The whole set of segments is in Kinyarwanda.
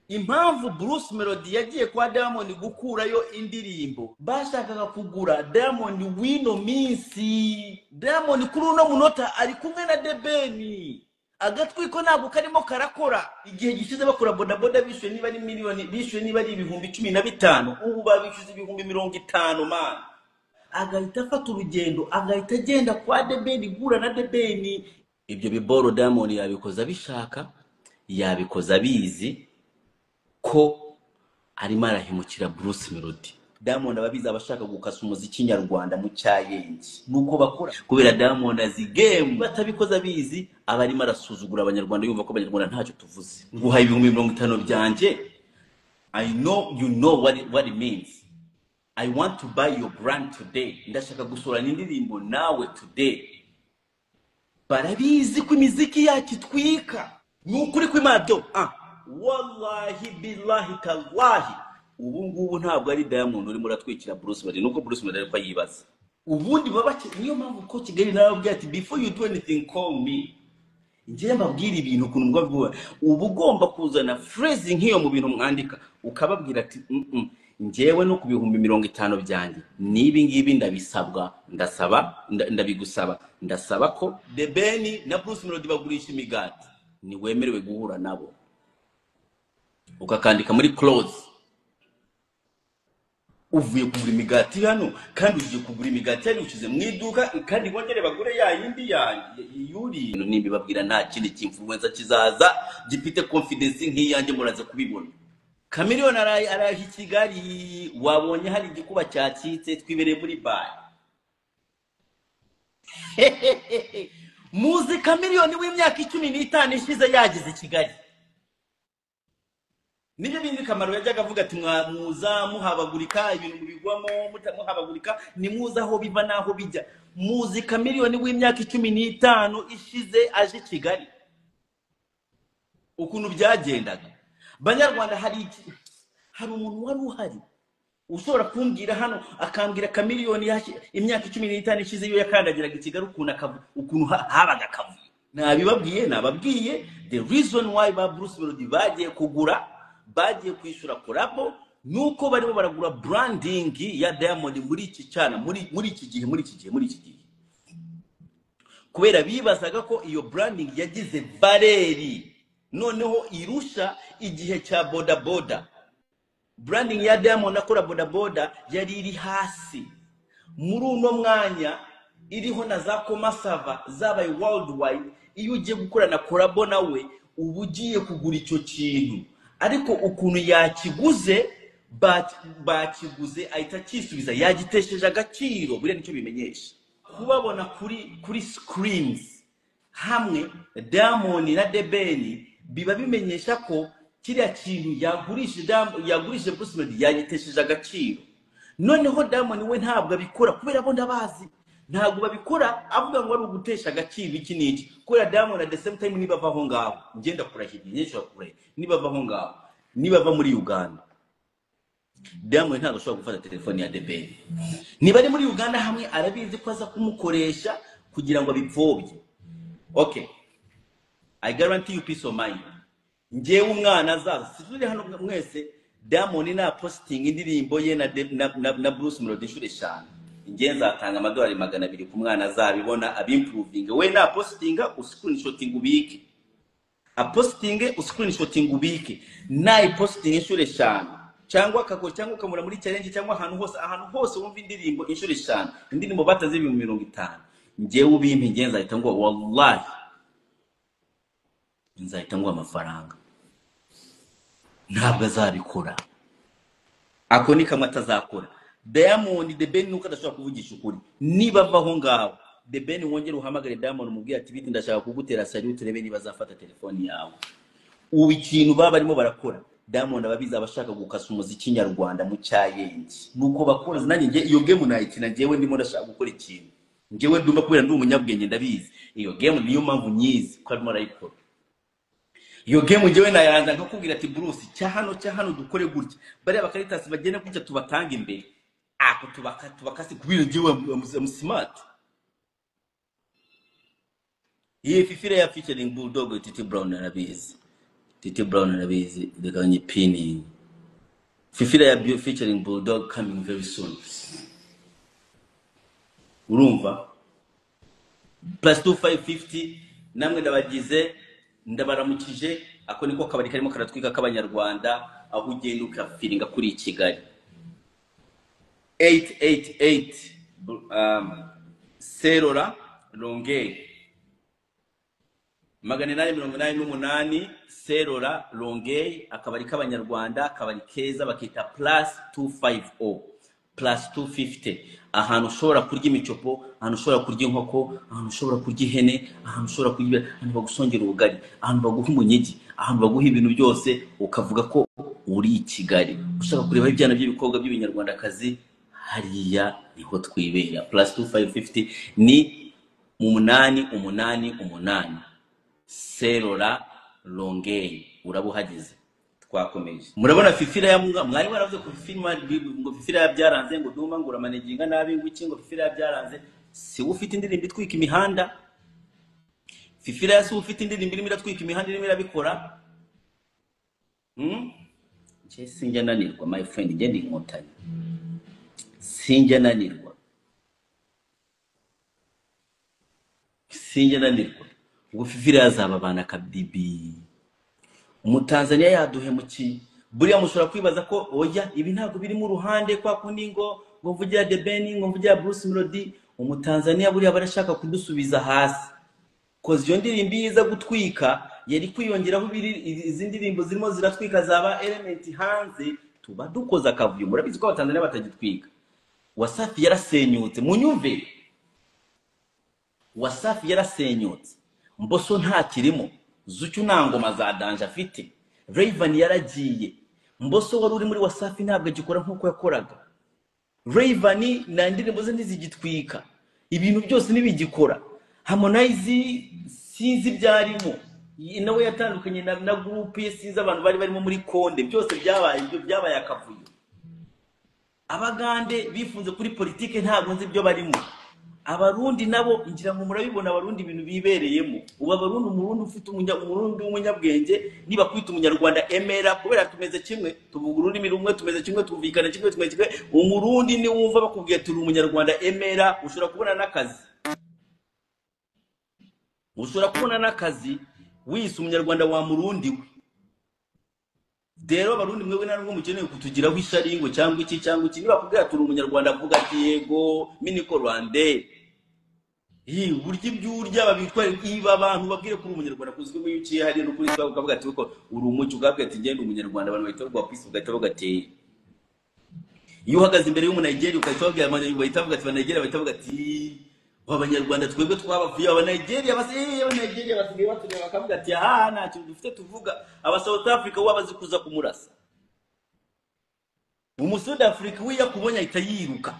Impamvu Bruce Melody yagiye kwa Diamond gukurayo indirimbo, bashakaga kugura Diamond w'ino minsi. Diamond kuri uno munota ari kumwe na The Ben, agatwiko ntabwo karimo karakora. Igihe gishize bakora bodaboda bishyuye niba ari miliyoni, bishyuye niba ari 15,000, ubu babishyuza 50,000 man. Agahita afata urugendo, agahita agenda kwa The Ben guhura na The Ben. Ibyo biboro Diamond yabikoze abishaka, yabikoze abizi ko arimo arahemukira Bruce Melody. Diamond ababizi abashaka gukasa umuziki nyarwanda mu cyayenge nuko bakora, kubera Diamond azi game. Batabikoze abizi, aba arimo arasuzugura abanyarwanda, yumva ko abanyarwanda ntacyo tuvuze. Nguhaye 50,000 byanjye, I know you know what it means. I want to buy your brand today. Ndashaka gusurana indirimbo nawe today. Barabizi ko imiziki yacu itwika. Ni ukuri kw'Imana. Wallahi billahi tallahi, ubu ngubu ntabwo ari Diamond urimo uratwikira Bruce Melody, nuko Bruce Melody ariko yibaza ubundi baba. Niyo mpamvu ko Kigali narababwiye ati before you do anything, call me. Njye mbabwira ibintu ukuntu mbabwira. Uba ugomba kuzana phrase nk'iyo mu bintu mwandika, ukababwira ati njyewe no ku 50,000 byanjye n'ibi ngibi ndabisabwa, ndasaba, ndabigusaba, ndasaba ko The Ben na Bruce Melody bagurisha imigati, ntiwemerewe guhura nabo. Ukakandika muri clause, uvuye kugura imigati hano kandi ugiye kugura imigati hano, ushyize mu iduka kandi bongere bagure ya yindi yanjye yuri. Nimbibabwira nta kindi cy'influencer kizaza gifite confidence nk'iyanjye, muraza kubibona. Chameleone araje i Kigali, wabonye hari igikuba cyacitse, twibereye muri bar. Muzi Chameleone w'imyaka 15 ishize yageze i Kigali. Nibyo bindi Kamaro yajyaga avuga ati muza muhabagurika ibintu mubigwamo, muhabagurika, nimuza aho biva naho bijya. Muzi Chameleone w'imyaka 15 ishize aje i Kigali ukuntu byagendaga. Banyarwanda, hari umuntu wari uhari ushobora kumbwira hano akambwira Chameleone imyaka 15 ishize iyo yakandagiraga i Kigali ukuntu habaga akavuyo. Nabibabwiye, nababwiye the reason why ba Bruce Melody bagiye kugura, bagiye kwishyura collabo, nuko barimo baragura branding ya Diamond muri iki cyana, muri iki gihe, muri iki gihe, muri iki gihe, kubera bibazaga ko iyo branding yagize valeri noneho irusha igihe cya boda boda. Branding ya Diamond akora boda boda yari iri hasi, muri uno mwanya iriho na za komasava zabaye worldwide. Iyo ugiye gukora na collabo nawe uba ugiye kugura icyo kintu, ariko ukuntu yakiguze bakiguze ahita akisubiza, yagitesheje agaciro. Buriya nicyo bimenyesha kubabona kuri screens hamwe Diamond na The Ben, biba bimenyesha ko kiriya kintu yagurishije Bruce Melody yagitesheje agaciro. Noneho Diamond we ntabwo abikora kubera bo ndabazi, ntabwo babikora avuga ngo ari ugutesha agaciro iki n'iki, kubera Diamond at the same time niba ava aho ngaho, ngenda kurahira, nyinshi kurahira, niba ava aho ngaho, niba ava muri Uganda, Diamond ntabwo ashobora gufata telefone ya The Ben. Niba ari muri Uganda hamwe arabizi ko aza kumukoresha kugira ngo abipfobye. Okay, I guarantee you peace of mind. Njyewe umwana azaza situri hano mwese, Diamond na posting indirimbo ye na Bruce Melody inshuro 5, njye nzatanga $200 ku mwana azabibona abimprovinga. We na postinga uscreenshoting ubike, apostinge uscreenshoting ubike, nayi posting inshuro 5 cyangwa kako, cyangwa ukamura muri challenge, cyangwa ahantu hose, ahantu hose wumva indirimbo inshuro 5, indirimbo bataze 50,000, njyewe ubimpe, njye nzahita ngo wallahi nzahita ngo amafaranga. Ntabwo azabikora, ako ni kamwe atazakora. Diamond The Ben nuko adashobora kuvugisha ukuri. Niba ava aho ngaho The Ben wongere uhamagare Diamond umubwire ati biti ndashaka kugutera salute, urebe niba azafata telefoni yawe. Ubu ikintu baba barimo barakora, Diamond ababizi abashaka gukasa umuziki nyarwanda mu cyayenge nuko bakora. Nanjye nge iyo game nayikina, njyewe ndimo ndashaka gukora ikintu, njyewe ndumva kubera ndi umunyabwenge ndabizi iyo game, niyo mpamvu nyizi ko arimo arayikora iyo game. Njyewe nayanza nkakubwira ati Bruce cya hano, cya hano dukore gutya, bariya bakaritasi bagenda gutya tubatanga imbere, ako tubakasi kubira njyewe am smart. Iyi fifire ya featuring Bulldog Titi Brown arabizi. Titi Brown arabizi, reka nyipininge. Fifi Raya featuring Bulldog coming very soon. Urumva plus 2550. Namwe ndabagize, ndabaramukije. Ako niko kabari karimo karatwika k'abanyarwanda, aho ugenda ukafiringa kuri Kigali. 888 Serora Longueuil, 888 Serora Longueuil, akabari k'abanyarwanda, akabari keza bakita plus 250, plus 250, ahantu ushobora kurya imicopo, ahantu ushobora kurya inkoko, ahantu ushobora kurya ihene, ahantu ushobora kurya, ahantu bagusongera ubugari, ahantu baguha umunyigi, ahantu baguha ibintu byose, ukavuga ko uri i Kigali. Ushaka kureba ibyana by'ibikobwa by'ibinyarwandakazi, hariya niho twibera. Plus 2550 ni 888 Serora Longueuil, uraba uhageze. Twakomeje, murabona Fifi Raya, mwari mwaravuze ko Fifi ngo Fifi Raya byaranze, ngo Duma ngo uramanaginga nabi, ngo iki, ngo Fifi Raya byaranze. Si we ufite indirimbo itwika imihanda? Fifi Raya si we ufite indirimbo irimo iratwika imihanda, irimo irabikora? Njye sinjya nanirwa, my friend, njye ndi inkotanyi, sinjya nanirwa, sinjya nanirwa. Ubwo Fifi Raya azaba akabibi. Umutanzaniya yaduhemukiye. Buriya mushobora kwibaza ko oya, ibi ntabwo birimo uruhande kwa kundi ngo mvugira The Ben, ngo mvugira Bruce Melody. Umutanzaniya buriya barashaka kudusubiza hasi, koze iyo ndirimbo iyo iza gutwika yari kwiyongeraho izi ndirimbo zirimo ziratwika zaba Element hanze, tuba dukoze akavuyo. Murabizi ko abatanzaniya batagitwika. Wasafi yarasenyutse, munyumve, Wasafi yarasenyutse, Mbosso ntakirimo, Zuchu nta ngoma za danje afite, Rayvanny yaragiye, Mbosso wari uri muri Wasafi ntabwo agikora nk'uko yakoraga, Rayvanny na ndirimbo ze ntizigitwika, ibintu byose ntibigikora, Harmonize sinzi ibyarimo, nawe yatandukanye na groupe ye, sinzi abantu bari barimo muri Konde, byose byabaye ibyo, byabaye akavuyo. Abagande bifunze kuri politike, ntabwo nzi ibyo barimo. Abarundi nabo ngira ngo murabibona, abarundi ibintu bibereyemo. Ubu abarundi, umurundi ufite umurundi w'umunyabwenge, niba kwita umunyarwanda emera, kubera tumeze kimwe, tuvuga ururimi rumwe, tumeze kimwe, tumvikana kimwe, tumeze kimwe. Umurundi ni wumva bakubwiye turi umunyarwanda emera, ushobora kubona n'akazi. Ushobora kubona n'akazi wise umunyarwanda wa murundi we. Rero abarundi mwebwe nta nubwo mukeneye kutugiraho isharingo cyangwa iki cyangwa iki, niba bakubwira turi umunyarwanda avuga ati yego miniko Rwande. Burya ibyo urya babitwara, iba abantu babwire kuri umunyarwanda, kuzwi mu yuciye hariya no kuri twa ukavuga ati ko uri umuco, ukavuga ati ngende umunyarwanda, abantu bahita baguha peace, ugahita bavuga ati. Iyo uhagaze imbere y'umunayigeri ugahita babwira abantu, bahita bavuga ati Abanigeria, bahita bavuga ati abanyarwanda twebwe twabavuye, Abanigeria Abanigeria basigaye batureba bakavuga ati aha nta kintu dufite tuvuga. Aba South Africa we abazi kuza kumurasa, umusud Africa we yakubonye ahita yiruka.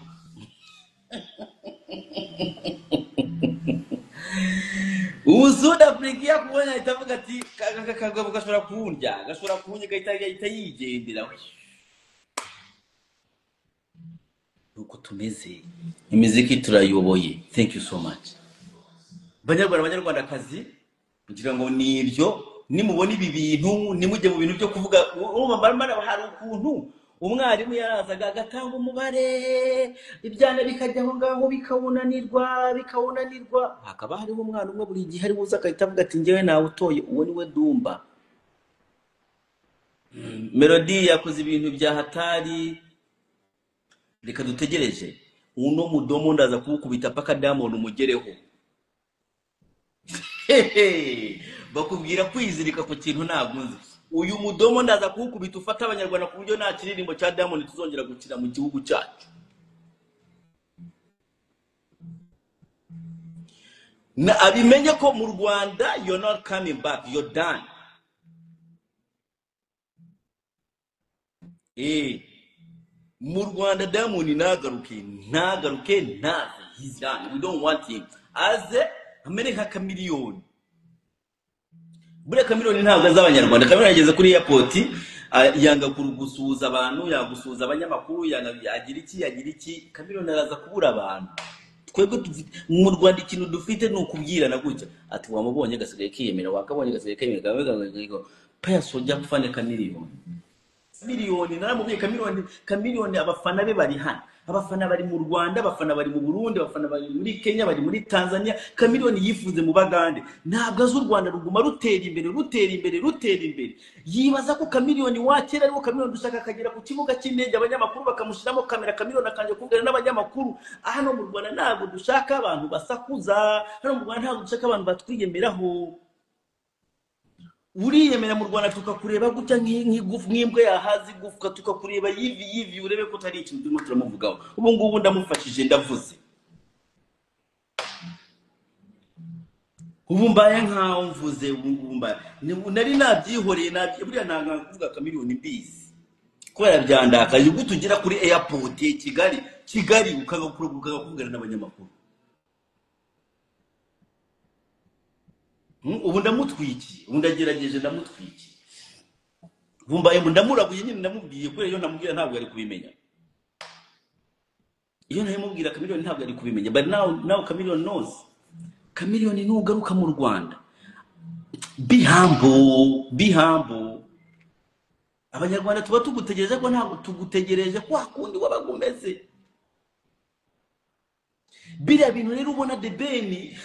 Umusud Africa yakubonye ahita avuga ati kagabo gashobora kundya, gashobora kundya, gahita yigendera. Nuko tumeze, imiziki turayoboye. Thank you so much banyarwanda, banyarwandakazi, ngira ngo ni ibyo. Nimubona ibi bintu nimujye mu bintu byo kuvuga. Hari ukuntu umwarimu yarazaga agatanga umubare, ibyana bikajya aho ngaho bikawunanirwa, bikawunanirwa. Hakaba hariho umwana umwe buri gihe ari buze agahita avuga ati njyewe nawe utoye, uwo ni we Dumba. Melody yakoze ibintu bya hatari, reka dutegereje uno mudomo ndaza kuwukubita paka Diamond umugereho. Bakubwira kwizirika ku kintu ntabwo nzi. Uyu mudomo ndaza kuwukubita ufata abanyarwanda ku buryo nta kiririmbo cya Diamond tuzongera gukina mu gihugu cyacu. Na abimenye ko mu Rwanda you're not coming back, you're done. Mu Rwanda Diamond ntagaruke, ntagaruke, ntaze. He's done. We don't want him. Aze amere nka Chameleone. Buriya Chameleone ntabwo azi abanyarwanda. Chameleone ageze kuri airport yanga gusuhuza abantu, yagusuhuza abanyamakuru, yanga agira iki, yagira iki. Chameleone araza kubura abantu. Twebwe mu Rwanda ikintu dufite ni ukubwirana gutya. Ati wamubonye gasigaye kiyemera, wakabonye gasigaye kiyemera, Pius ojja kufa ne Chameleone. Miliyoni naramubwiye Chameleone, Chameleone abafana be bari hano, abafana bari mu Rwanda, abafana bari mu Burundi, abafana bari muri Kenya, bari muri Tanzania. Chameleone yifuze mu Bagande, ntabwo azi u Rwanda ruguma rutera imbere, rutera imbere, rutera imbere. Yibaza ko Chameleone wa kera ariwo Chameleone dushaka, akagera ku kibuga cy'indege abanyamakuru bakamushyiramo kamera, Chameleone akanje kuvugana n'abanyamakuru. Hano mu Rwanda ntabwo dushaka abantu basakuza, hano mu Rwanda ntabwo dushaka abantu batwiyemeraho. Uriyemera mu Rwanda tukakureba gutya nk'imbwa yahaze igufwa, tukakureba yivi yivi, urebe ko utari ikintu turimo turamuvugaho. Ubu ngubu ndamufashije, ndavuze ubu mbaye nkaho mvuze, ubu ngubu mbaye nari nabyihoreye, buriya nanga kuvuga Chameleone mbizi kubera byandakaje. Ubwo tugera kuri airport ya Kigali, Kigali ukanga kuvugana n'abanyamakuru. Ubu ndamutwikiye, ubu ndagerageje ndamutwikiye, ubu mbaye ndamurabuye nyine, ndamubwiye kubera iyo ntamubwira ntabwo yari kubimenya. Iyo ntabimubwira Chameleone ntabwo yari kubimenya, but now Chameleone knows. Chameleone, nugaruka mu Rwanda, be humble, be humble. Abanyarwanda tuba tugutegereje, ko ntabwo tugutegereje kwa kundi wabaga umeze. Biriya bintu rero ubona The Ben,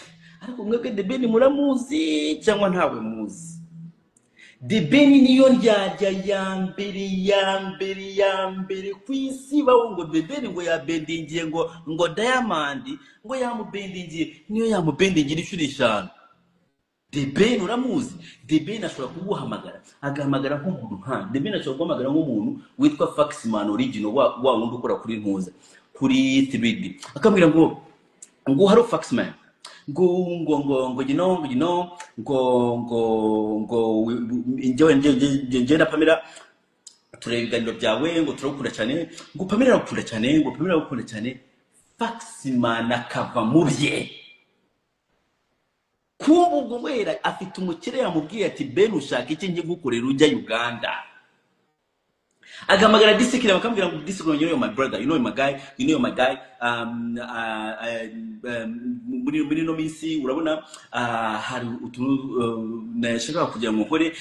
ariko mwebwe The Ben muramuzi cyangwa ntawe muzi? The Ben niyo ndyarya ya mbere, ya mbere, ya mbere ku isi. Bawo ngo The Ben ngo yabendingiye ngo Diamond ngo yamubendingiye, niyo yamubendingira inshuro 5. The Ben uramuzi? The Ben ashobora kuguhamagara, agahamagara nk'umuntu nka The Ben ashobora guhamagara nk'umuntu witwa Faxman original, wa wundi ukora kuri ntuza, kuri 3D, akambwira ngo "Hello Faxman," ngo you know ngo "Njyewe na Pamela tureba ibiganiro byawe," ngo "turagukunda cyane," ngo "Pamela aragukunda cyane," ngo "Pamela aragukunda cyane." Faxman akava mu bye. Kuba ubwo wera afite umukire yamubwiye ati "Ben, ushaka iki njye gukorera ujya Uganda?" Agahamagara Disikira, bakamubwira ngo "Disikira, you know my brother, you know my guy, you know my guy, muri no minsi urabona hari utuntu nashaka kugira ngo nkore,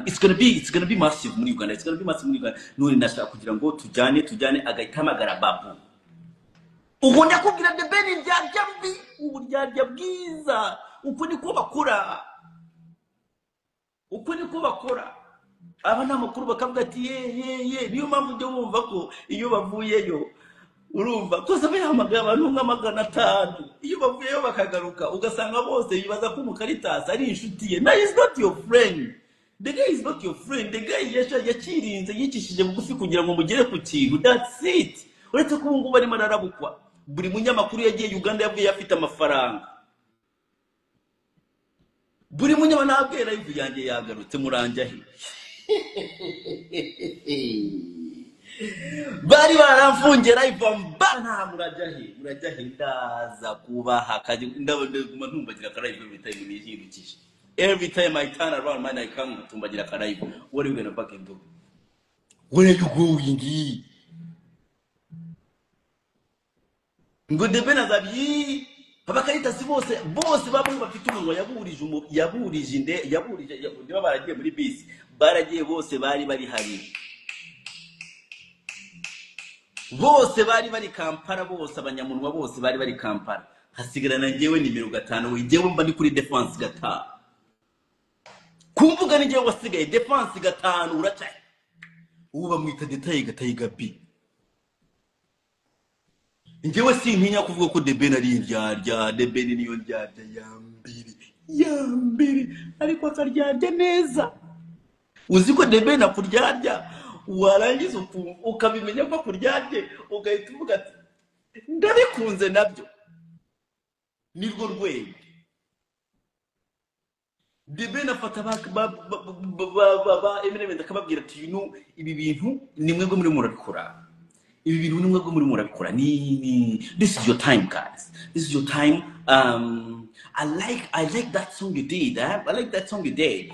it's gonna be massive muri Uganda, it's gonna be massive muri Uganda, none nashaka kugira ngo tujyane." Agahita ahamagara Babu. Ubu ndakubwira, The Ben indyarya mbi, uburyarya bwiza. Uku niko bakora, uku niko bakora. Aba ni amakuru, bakavuga ati "Ye ye ye." Niyo mpamvu ujya wumva ko iyo bavuyeyo, urumva kose aba yahamagaye abantu nka 500, iyo bavuyeyo bakagaruka ugasanga bose bibaza ko umukaritasi ari inshuti ye. Na is not your friend, the guy is not your friend. The guy yakirinze, yicishije bugufi kugira ngo mugere ku kintu, that's it. Uretse ko ubu ngubu arimo ararabukwa. Buri munyamakuru yagiye Uganda yavuye afite amafaranga, buri munyamakuru. Ntabwo live yanjye yagarutse, muranjya he? Bari baramfungiye live mba nta. Murajya he? Murajya he? Ndaza kubaha kaje, ndaguma ntumbagira ka live every time nihindukije. Every time I turn around, man, I come ntumbagira ka live. What are you gonna fucking do? Where are you going? Ngo The Ben azabyi abakaritasi bose bose bamwe bafite umunwa, yaburije yaburije inde, yaburije niba baragiye muri bisi, baragiye bose, bari bari hari bose, bari bari Kampala bose, abanyamunwa bose bari bari Kampala, hasigarana njyewe nimero 5. We njyewe mba ndi kuri defense 5 ku mbuga, ni njyewe wasigaye defense 5. Uracaye ubu bamwita detaye gatayi gabi. Njyewe sintinya kuvuga ko The Ben ari indyarya. The Ben niyo ndyarya ya mbere, ya mbere, ariko akaryarya neza. Uzi ko The Ben akuryarya, warangiza ukumva ukabimenya ko akuryarye, ugahita uvuga ati "Ndabikunze nabyo." Nirwo rwego The Ben afata ba Element, akababwira ati "You know, ibi bintu ni mwebwe muri murabikora, ibi bintu ni mwebwe muri murabikora, ni this is your time, guys, this is your time. I like that song you did, eh? I like that song you did."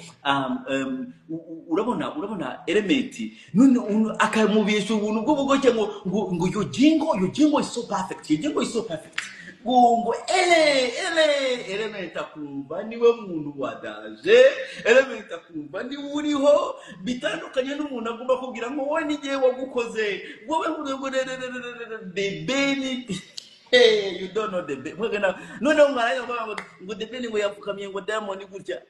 Urabona Element none akamubesha ubuntu bw'ubugoke ngo "Your jingle, your jingle is so perfect, your jingle is so perfect." Ngo ele ele Element akumva niwe muntu wadaje, Element akumva niwe uriho, bitandukanye n'umuntu agomba kubwira ngo wowe n'igihe wagukoze wowe The Ben. Hey, you don't know The Ben. Noneho mwarangiza kuvuga ngo The Ben ngo yapfukamiye ngo Diamond gutya.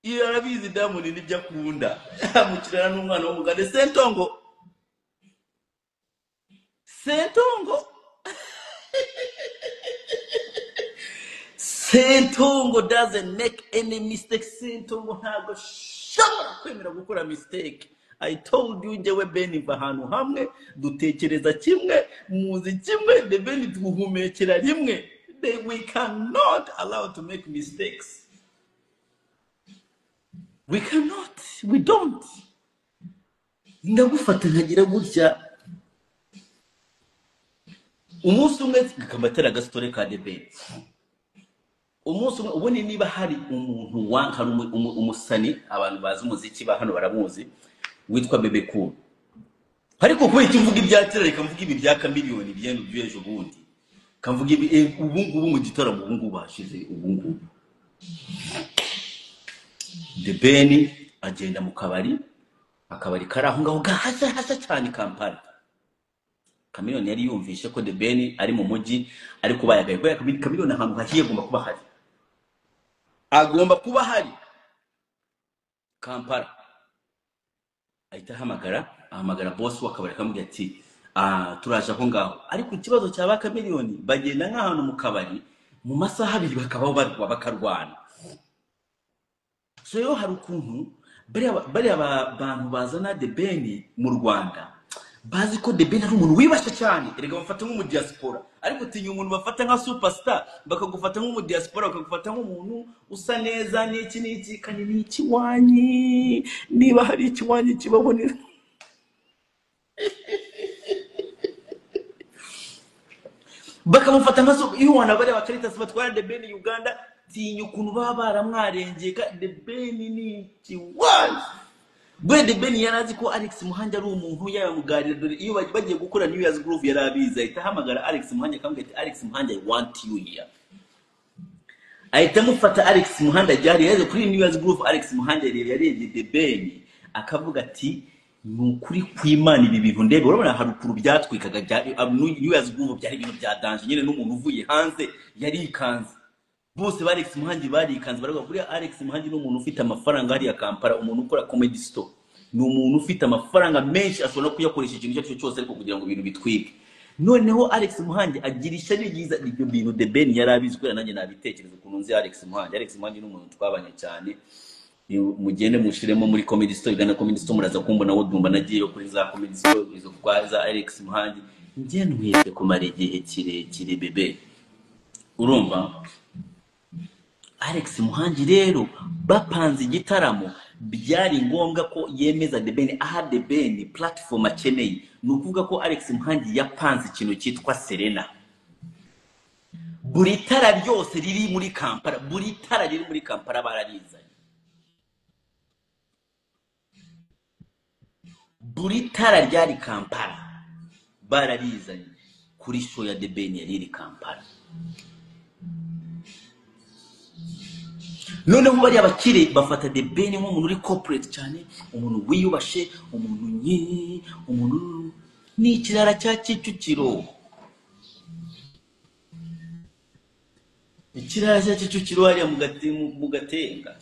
Iyo arabizi Diamond nibyo akunda. Amukirana n'umwana w'umugande Sentongo. Sentongo. Sentongo doesn't make any mistake. Sentongo ntabwo ashobora kwemera gukora mistake. I told you njyewe Ben mva ahantu hamwe, dutekereza kimwe, muzi kimwe, The Ben duhumekera rimwe. We cannot allow to make mistakes. We cannot. We don't. Ndagufata nkagira gutya. Umunsi umwe kamatera agasitore ka The Ben. Umunsi umwe ubundi niba hari umuntu wanka umusani, abantu bazi umuziki ba hano baramuzi, witwa Bebe Cool. Ariko kubera icyo mvuga ibya kera, reka mvuga ibi bya Chameleone by'ejo by'ejo bundi. Kamvuga ibi ubu ngubu mu gitaramo ubu ngubu bashize ubu ngubu. The Ben agenda mu kabari, akabari kari aho ngaho gahashya hashya cyane Kampala. Chameleone yari yumvishe ko The Ben ari mu mujyi ariko bayagaye kubera Chameleone ahantu hahiye agomba kuba hari. Agomba kuba hari Kampala. Ahita ahamagara boss w'akabari akamubwira ati turaje aho ngaho. Ariko ikibazo cya ba Chameleone bagenda nk'ahantu mu kabari mu masaha abiri bakabaho barwa bakarwana. So rero hari ukuntu bariya bantu bazana The Ben mu Rwanda bazi ko The Ben ari umuntu wibasha cyane, erega bafata nk'umu diaspora. Ariko utinya umuntu bafata nka superstar, bakagufata nk'umu diaspora, bakagufata nk'umuntu usa neza n'iki n'iki, kandi ni ikiwanyi. Niba hari ikiwanyi kibaho ni bakamufata nka super. Iyo wana bariya bakaritas batwara The Ben Uganda, tinya ukuntu baba baramwarengeye. The Ben ni ikiwanyi. Bwe The Ben yari azi ko Alex Muhangi ari umuntu yamugarira, dore iyo bagiye gukora New Year's Groove yari abizi, ahita ahamagara Alex Muhangi akamubwira ati Alex Muhangi I want you here. Ahita amufata Alex Muhangi ajya hariya, yaje kuri New Year's Groove Alex Muhangi yarebye The Ben akavuga ati ni ukuri kw'Imana ibi bintu ndebe. Urabona hari ukuntu byatwikaga New Year's Groove byari ibintu bya danger nyine, n'umuntu uvuye hanze yarikanze. Bose ba Alex Muhangi barikanze baravuga kuri Alex Muhangi ni umuntu ufite amafaranga hariya Kampala, umuntu ukora comedy store, ni umuntu ufite amafaranga menshi ashobora no kuyakoresha ikintu icyo ari cyo cyose ariko kugira ngo ibintu bitwike. Noneho Alex Muhangi agira ishyari ryiza, ibyo bintu The Ben yari abizi kubera nanjye nabitekereza ukuntu nzi Alex Muhangi. Alex Muhangi ni umuntu twabanye cyane, mugende mushiremo muri comedy store, Uganda comedy store muraza kumbona wo dumba nagiyeyo kuri za comedy store izo kwa za Alex Muhangi. Njye ntwite kumara igihe kirekire bebe, urumva. Alex Muhangi rero bapanze igitaramo, byari ngombwa ko yemeza The Ben, aha The Ben platform akeneye. Ni ukuvuga ko Alex Muhangi yapanze ikintu cyitwa Serena. Buri tara ryose riri muri Kampala, buri tara riri muri Kampala bararizanye. Buri tara ryari Kampala bararizanye kuri show ya The Ben yari iri Kampala. Noneho bariya bakire bafata The Ben nk'umuntu uri corporate cyane, umuntu wiyubashe, umuntu nyi, umuntu ni ikirara cya Kicukiro. Ikirara cya Kicukiro hariya mu Gatenga,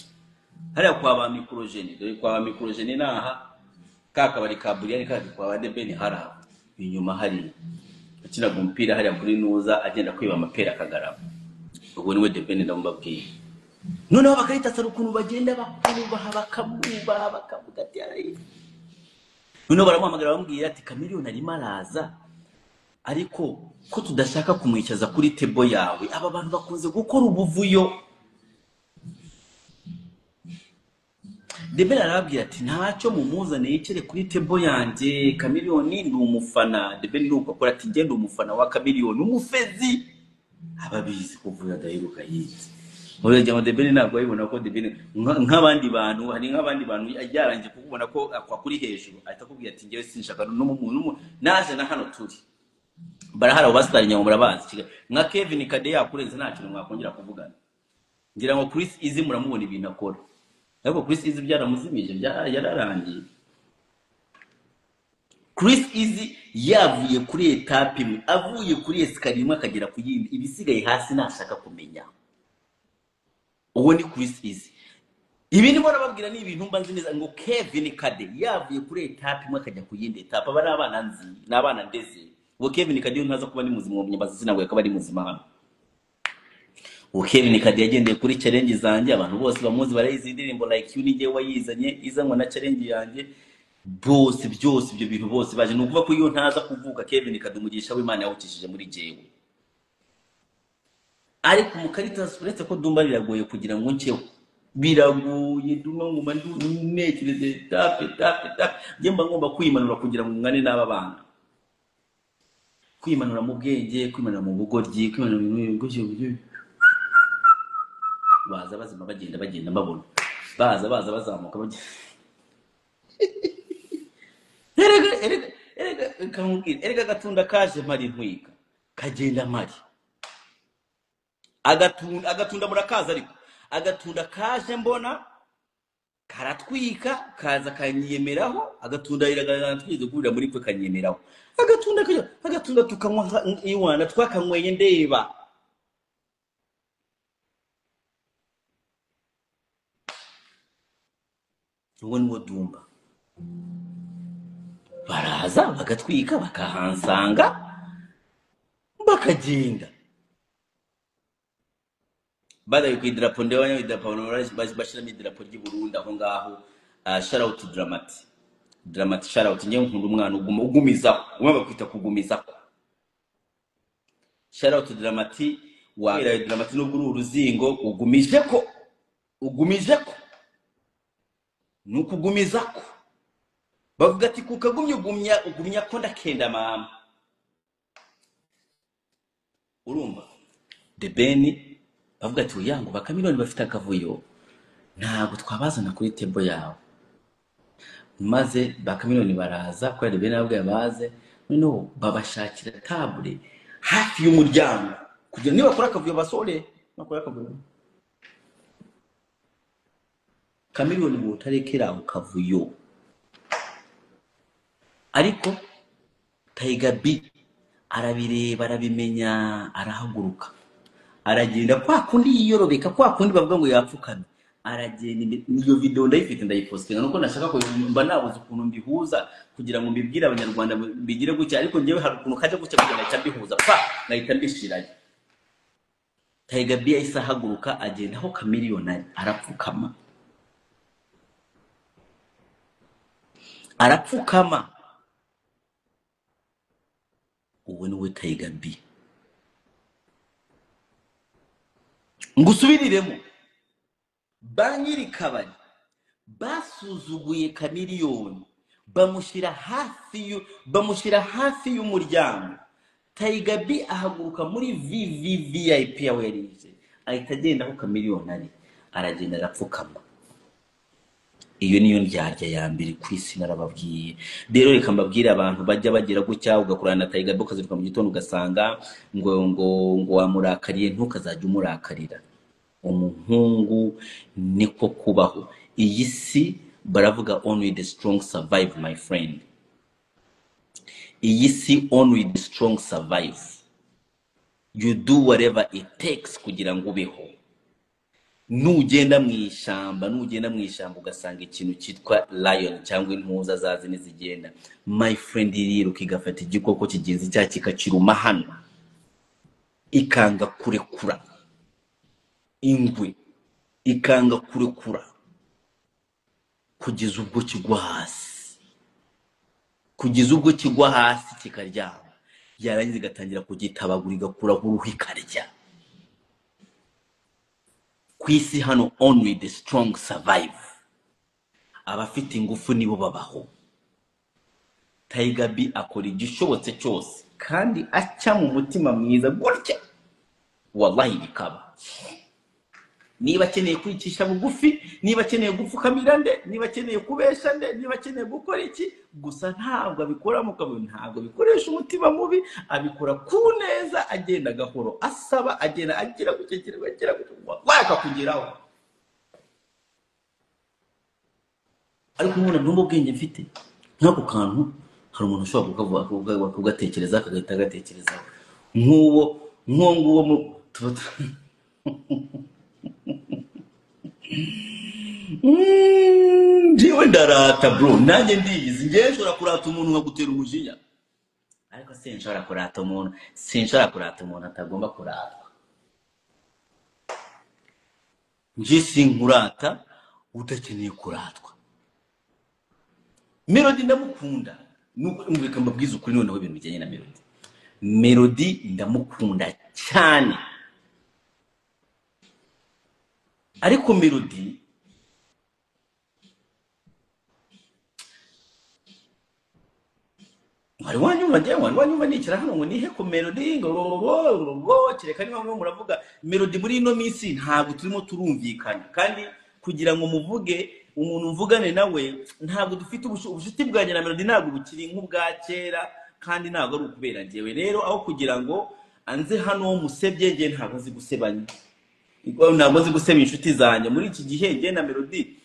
hariya kwa ba Microgene. Dore kwa ba Microgene naha ka kabari ka Buriyani ka kwa ba The Ben hara inyuma hari akinaga umupira hariya kuri Nuza agenda kwiba amapera akagarama. Ubwo niwe The Ben ndamubabwiye. Noneho bakaritasara ukuntu bagenda bakubaha bakamubaha bakavuga ati arayi. Noneho baramuhamagara bamubwira ati Chameleone arimo araza, ariko ko tudashaka kumwicaza kuri table yawe, aba bantu bakunze gukora ubuvuyo. The Ben arababwira ati ntacyo mumuzane yicare kuri table yanjye, Chameleone ni umufana. The Ben nuko akora ati ngende umufana wa Chameleone, umufezi. Ababizi kuvuga adaheruka yize. Urajya ngo The Ben ntabwo ayibona ko The Ben nk'abandi bantu, hari nk'abandi bantu yarangiye kukubona ko akwa kuri hejuru ahita akubwira ati ngewe sinshaka n'umuntu naje na hano turi. Barahari abo basitari nyawo murabazi. Kigali nka Kevin Kade yakurenze, nta kintu mwakongera kuvugana. Ngira ngo Chris Easy muramubona ibintu akora, ariko Chris Easy byaramuzimije, yararangiye. Chris Easy yavuye kuri etape imwe, avuye kuri escalier imwe akagera ku yindi, ibisigaye hasi ntashaka kumenya. Uwo ni Chris Easy. Ibi ndimo nababwira ni ibintu mba nzi neza ngo Kevin Kade yavuye kuri etape imwe akajya ku yindi etape. Aba ni abana nzi, ni abana ndeze. Uwo Kevin Kade iyo ntaza kuba ari muzima, uwo munyambazi ntabwo yakaba ari muzima hano. Uwo Kevin Kade yagendeye kuri challenge zanjye, abantu bose bamuzi barayizi indirimbo Like You, ni njyewe wayizanye, izanwa na challenge yanjye. Bose byose ibyo bintu bose baje, ni ukuvuga ko iyo ntaza kuvuka Kevin Kade umugisha w'Imana yawukishije muri jewe. Ariko umukaritasi uretse ko Dumba biragoye kugira ngo nceho, biragoye Dumba nguma ntekereze etape etape etape, njye mba ngomba kwimanura kugira ngo ngane n'aba bana, kwimanura mu bwenge, kwimanura mu bugoryi, kwimanura mu bintu gutyo gutyo. Baza bazima bagenda bagenda mbabona, baza baza bazamuka bagenda. Erega erega erega reka nkubwire, erega agatunda kaje mpari ntwika kagenda mpari agatunda, agatunda murakaza, ariko agatunda kaje mbona karatwika kaza kanyiyemeraho, agatunda iratwize kurira muri kwe kanyiyemeraho, agatunda agatunda tukanywa iwana twakanyweye ndeba. Uwo niwo Dumba. Baraza bagatwika bakahansanga bakagenda. Badaye ku idarapo ndeba idarapo bashiramo idarapo ry'i Burundi aho ngaho. Shout out to Dramati. Dramati shout out, njye nkunda umwana uguma ugumizaho, umwe bakwita kugumizaho. Shout out to Dramati wa Dramati, nubwo uri uruzingo ugumije ko, ugumije ko nukugumizako. Bavuga ati kukagumya ugumya ugumya ko ndakenda mama. Urumva The Ben bavuga ati oya ngo bakamiliyoni bafite akavuyo ntabwo twabazana kuri table yawe. Maze bakamiliyoni baraza kubera The Ben ababwiye baze, noneho babashakira table hafi y'umuryango kugira niba bakora akavuyo basore, bakora akavuyo. Kamiliyoni mutarekera ako kavuyo. Ariko Tiger B arabireba arabimenya, arahaguruka aragenda kwa kundi yiyorobeka, kwa kundi bavuga ngo yapfukamye, aragenda. Iyo video ndayifite ndayipostinga, nuko nashaka ko mba nabuze ukuntu mbihuza kugira ngo mbibwire abanyarwanda mbigire gutya, ariko njyewe hari ukuntu kajya gutya kugira ngo ngahita mbihuza pa ngahita mbishirayo. Tiger B yahise ahaguruka agenda aho Chameleone ari, arapfukama, arapfukama. Uwo niwe Tiger B. Ngusubiriremo, ba nyiri kabari basuzuguye Chameleone bamushyira hafi bamushyira hafi y'umuryango. Tiger B ahaguruka muri VVVIP aho yari yicaye, ahita agenda aho Chameleone ari, aragenda arapfukama. Iyo niyo ndyarya ya mbere ku isi narababwiye. Rero reka mbabwire abantu bajya bagira gutya, ugakorana na Tiger B ukazinduka mu gitondo ugasanga ngo ngo ngo wamurakariye, ntukazajya umurakarira. Umuhungu niko kubaho. Iyi si baravuga only the strong survive, my friend. Iyi si only the strong survive. You do whatever it takes kugira ngo ubeho. Nugenda mu ishyamba, nugenda mu ishyamba ugasanga ikintu cyitwa lion cyangwa intuza zazi nizigenda, my friend, iriruka igafata igikoko kigenzi cya kikakiruma hano, ikanga kurekura. Ingwe ikanga kurekura kugeza ubwo kigwa hasi, kugeza ubwo kigwa hasi kikaryama, yarangiza igatangira kugitabagura igakuraho uruhu ikarya. Ku isi hano only the strong survive. Abafite ingufu nibo babaho. Tiger B akora igishobotse cyose kandi aca mu mutima mwiza gutya, wallahi bikaba. Niba akeneye kwicisha bugufi, niba akeneye gupfukamira nde, niba akeneye kubesha nde, niba akeneye gukora iki, gusa ntabwo abikora mu kabuye, ntabwo abikoresha umutima mubi, abikora ku neza, agenda gahoro, asaba, agenda agira gutya, agira gutya, akakugeraho. Ariko umuntu ndumva ubwenge mfite nk'ako kantu, hari umuntu ushobora kugatekereza akagahita agatekerezaho nk'uwo nguwo tuba njyewe ndarata bro, nanjye ndiyizi. Njyewe nshobora kurata umuntu nkagutera umujinya, ariko sinshobora kurata umuntu, sinshobora kurata umuntu atagomba kuratwa. Njye sinkurata udakeneye kuratwa. Melody ndamukunda, nuko mbabwiza ukuri. Noneho ibintu bijyanye na Melody, Melody ndamukunda cyane, ariko Melody wari wanyumva, njyewe wari wanyumva nicara hano ngo nihe ku Melody ngo kereka niba mwe muravuga Melody muri ino minsi ntabwo turimo turumvikana, kandi kugira ngo muvuge umuntu mvugane nawe ntabwo dufite ubucuti bwanjye na Melody ntabwo bukiri nk'ubwa kera, kandi ntabwo ari ukubera njyewe. Rero aho kugira ngo anze hano musebye, njye ntabwo nzi gusebanya, ntabwo nzi guseba inshuti zanjye. Muri iki gihe njye na Melody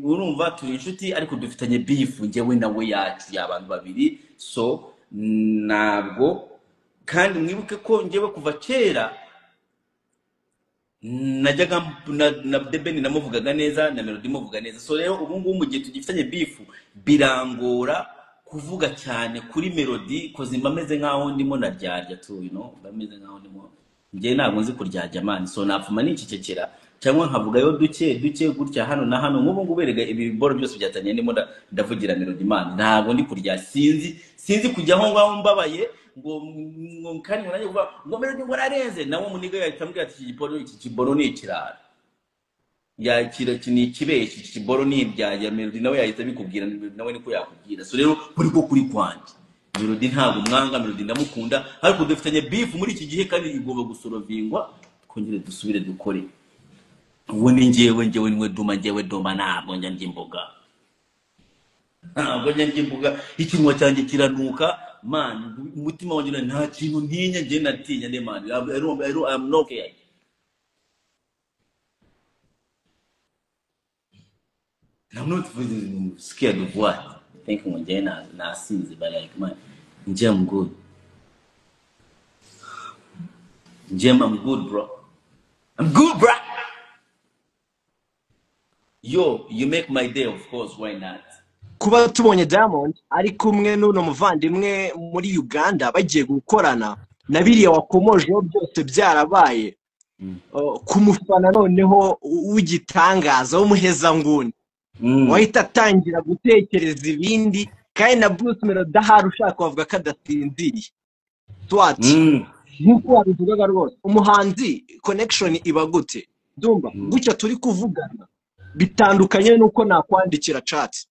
urumva turi inshuti, ariko dufitanye beef njyewe nawe yacu y'abantu babiri. So ntabwo, kandi mwibuke ko njyewe kuva kera najyaga na Debeni namuvugaga neza, na Melody muvuga neza. So rero ubu ngubu mu gihe tugifitanye beef birangora kuvuga cyane kuri Melody, koze mba meze nkaho ndimo naryarya tu, you know, mba meze nkaho ndimo njye ntabwo nzi kuryarya man. So napfuma nicecekera cyangwa nkavugayo duke duke gutya hano na hano. Nk'ubu ngubu erega ibi biboro byose byatanye ndimo ndavugira Melody man, ntabwo ndi kurya, sinzi kujya aho ngaho mbabaye ngo kandi ngo nanjye ngo Melody ngo ararenze, nawe muniga yahita ambwira ati iki kiboro ni ikirara, yakira ni ikibeshi, iki kiboro ni iryarya. Melody nawe yahita abikubwira, nawe niko yakubwira. So rero kuri ko kuri kwanjye Melody ntabwo mwanga, Melody ndamukunda, ariko dufitanye beef muri iki gihe kandi igomba gusorovingwa, twongere dusubire dukore. Ubu ni njyewe, njyewe niwe Duma, njyewe Duma ntabwo njya ndya imboga, ntabwo njya ndya imboga, ikinwa cyanjye kiranuka man, umutima wanjye nta kintu ntinya, njye natinya ne man, I am not scared. I'm not scared of what? I think njye nasinze, but like man, njye I'm good. Njye I'm good bro. I'm good bro. Yo, you make my day, of course, why not? Kuba tubonye Diamond ari kumwe n'uno muvandimwe muri Uganda bagiye gukorana na biriya wakomojeho byose byarabaye, kumufana noneho w'igitangaza w'umuhezanguni wahita atangira gutekereza ibindi, kandi na Bruce Melody ahari ushaka wavuga ko adasinziriye. Twati nk'uko wabivugaga rwose, umuhanzi connection iba gute? Ndumva gutya turi kuvugana bitandukanye nuko nakwandikira chat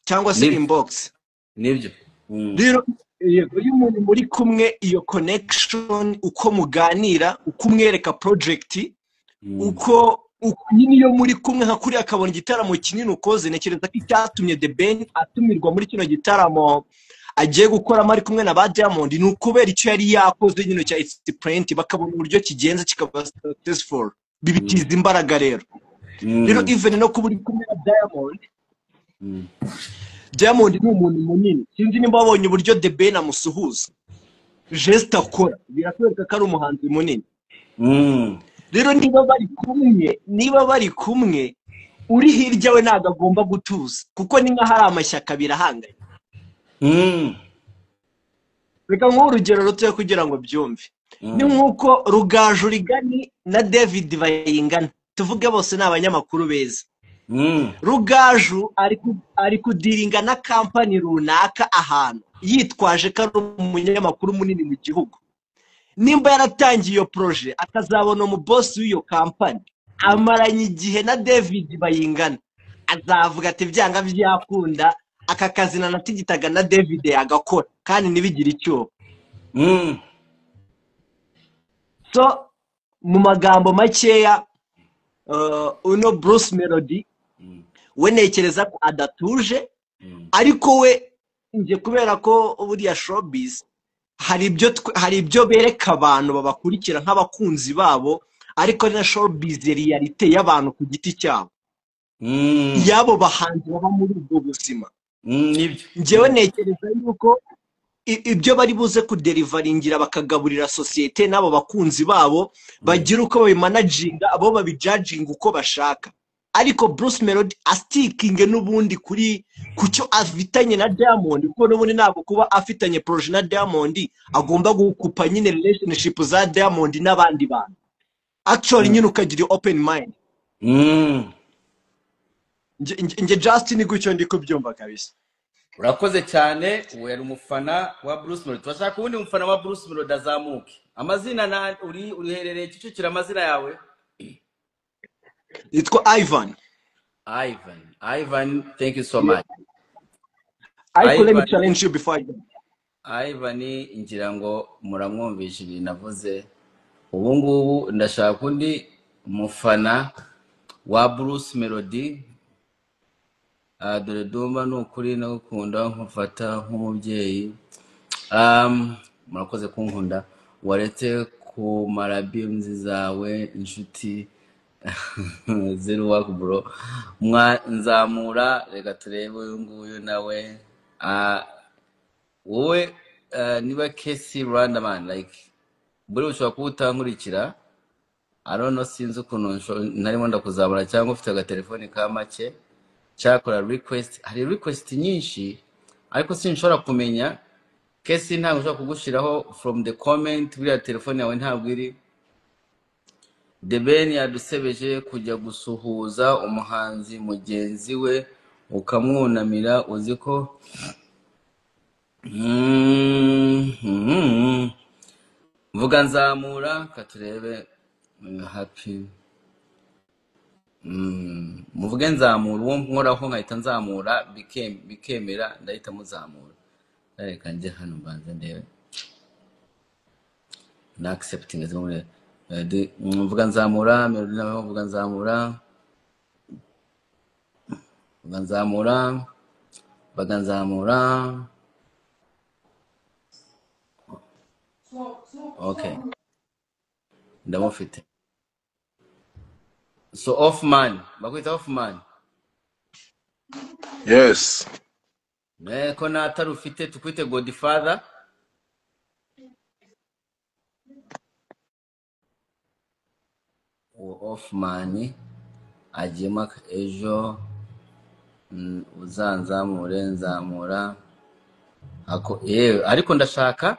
cyangwa se inbox. Nibyo. Rero yego iyo umuntu muri kumwe iyo connection, uko muganira, uko umwereka project, uko nyine iyo muri kumwe nka kuriya akabona igitaramo kinini ukoze, ntekereza ko icyatumye The Ben atumirwa muri kino gitaramo agiye gukoramo ari kumwe na ba Diamond ni ukubera icyo yari yakoze nyine cya It's Print, bakabona uburyo kigenza kikaba successful, bibitiza imbaraga. Rero rero even no kuba uri kumwe na Diamond, Diamond ni umuntu munini, sinzi nimba wabonye uburyo The Ben amusuhuza, geste akora birakwereka ko ari umuhanzi munini. Rero niba bari kumwe uri hirya we ntabwo agomba gutuza, kuko ni nkaho ari amashyaka birahanganye. Reka nk'uhe urugero rutoya kugira ngo byumve. Ni nk'uko Rugaju Rigani na David Bayingana, tuvuge bose ni abanyamakuru beza. Rugaju ari kudiringa na kampani runaka ahantu yitwaje ko ari umunyamakuru munini mu gihugu. Nimba yaratangiye iyo projet akazabona umubosi w'iyo kampani amaranye igihe na David Bayingana, azavuga ati byanga byakunda aka kazi nanatigitaga na David agakora kandi ntibigire icyo. So mu magambo makeya, Uno Bruce Melody we ntekereza ko adatuje, ariko we njye kubera ko buriya showbiz hari ibyo bereka abantu babakurikira nk'abakunzi babo, ariko na showbiz realite y'abantu ku giti cyabo, yabo bahanzi baba muri ubwo buzima. Njyewe ntekereza yuko ibyo bari buze kuderivaringira bakagaburira sosiyete n'abo bakunzi babo, bagira uko babimanaginga, abo babijudginga uko bashaka. Ariko Bruce Melody astikinge n'ubundi kuri kucyo afitanye na Diamond, kuko n'ubundi ntabwo kuba afitanye projet na Diamond agomba gukupa nyine relationship za Diamond n'abandi bantu. Actually nyine ukagira open mind. Nje Justin gutyo ndi kubyumva kabisa. Urakoze cyane. Uwo yari umufana wa Bruce Melody. Turashaka ubundi umufana wa Bruce Melody azamuke. Amazina na uri uherereye Kicukiro, amazina yawe? Yitwa Ivan. Ivan, thank you so much. I let me challenge you before I go. Ivan ngira ngo muramwumvisha ibintu navuze. Ubu ngubu ndashaka undi mufana wa Bruce Melody. Dore Dumba ni ukuri nagukunda nkufata nk'umubyeyi. Murakoze kunkunda. Waretse kumara beams zawe inshuti zero work bro. Nzamura reka turebe uyu nguyu nawe. Wowe niba Kesi Rwanda man, like buri ushobora kuba utankurikira. I don't know, sinzi ukuntu ntarimo ndakuzamura cyangwa ufite agatelefoni ka make. Cyakora request, hari request nyinshi ariko sinshobora kumenya. Kesi ntabwo ushobora kugushiraho from the comment, buriya telefone yawe ntabwo iri. The Ben yadusebeje kujya gusuhuza umuhanzi mugenzi we ukamwunamira, uzi ko mvuga nzamura katurebe happy. Muvuge nzamura uwo nkoraho nkahita nzamura bikemera ndahita muzamura. Reka njye hano mbanze ndebe na accepting zimwe. Mvuga nzamura Melody nawe mvuga nzamura, mvuga nzamura, mvuga nzamura. Okay, ndamufite. So Offman, bakwita Offman. Yes. Ko natari ufite tukwite Godfather. Offman agiyemo ejo, uzanzamure nzamura ako ariko ndashaka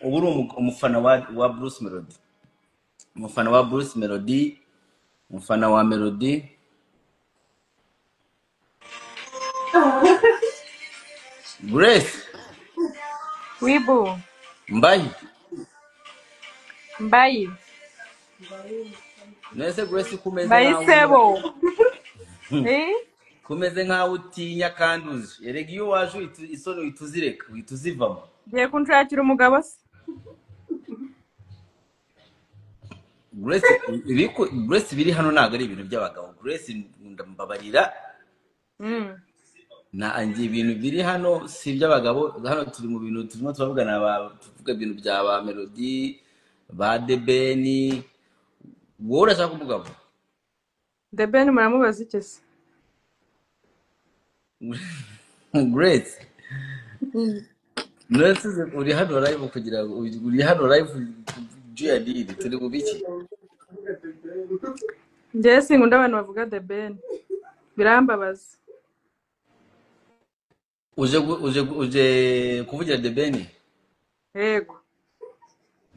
ubu uri umufana wa Bruce Melody. Umufana wa Bruce Melody, umufana wa Melody. Grace. Wibu. Mbayi. Mbayi. Nese Grace kumeze nkaho sebo. Kumeze nkaho utinya kandi uzi. Erega iyo waje isoni uhita uhita uzivamo. Ngiye kunshakira umugabo se. Grace Grace biri hano ntabwo ari ibintu by'abagabo. Grace ndambabarira. Na angi ibintu biri hano si iby'abagabo. Hano turi mu bintu turimo turavugana, tuvuga ibintu bya ba Melody, ba The Ben. Wowe urashaka umugabo? The Ben muramubaza iki se? Grace. Nonese uri hano live kugira ngo uri hano live Juyadiri turi mu biki? Njye sinkunda abantu bavuga The Ben. Birambabaza. Uje kuvugira The Ben? Yego.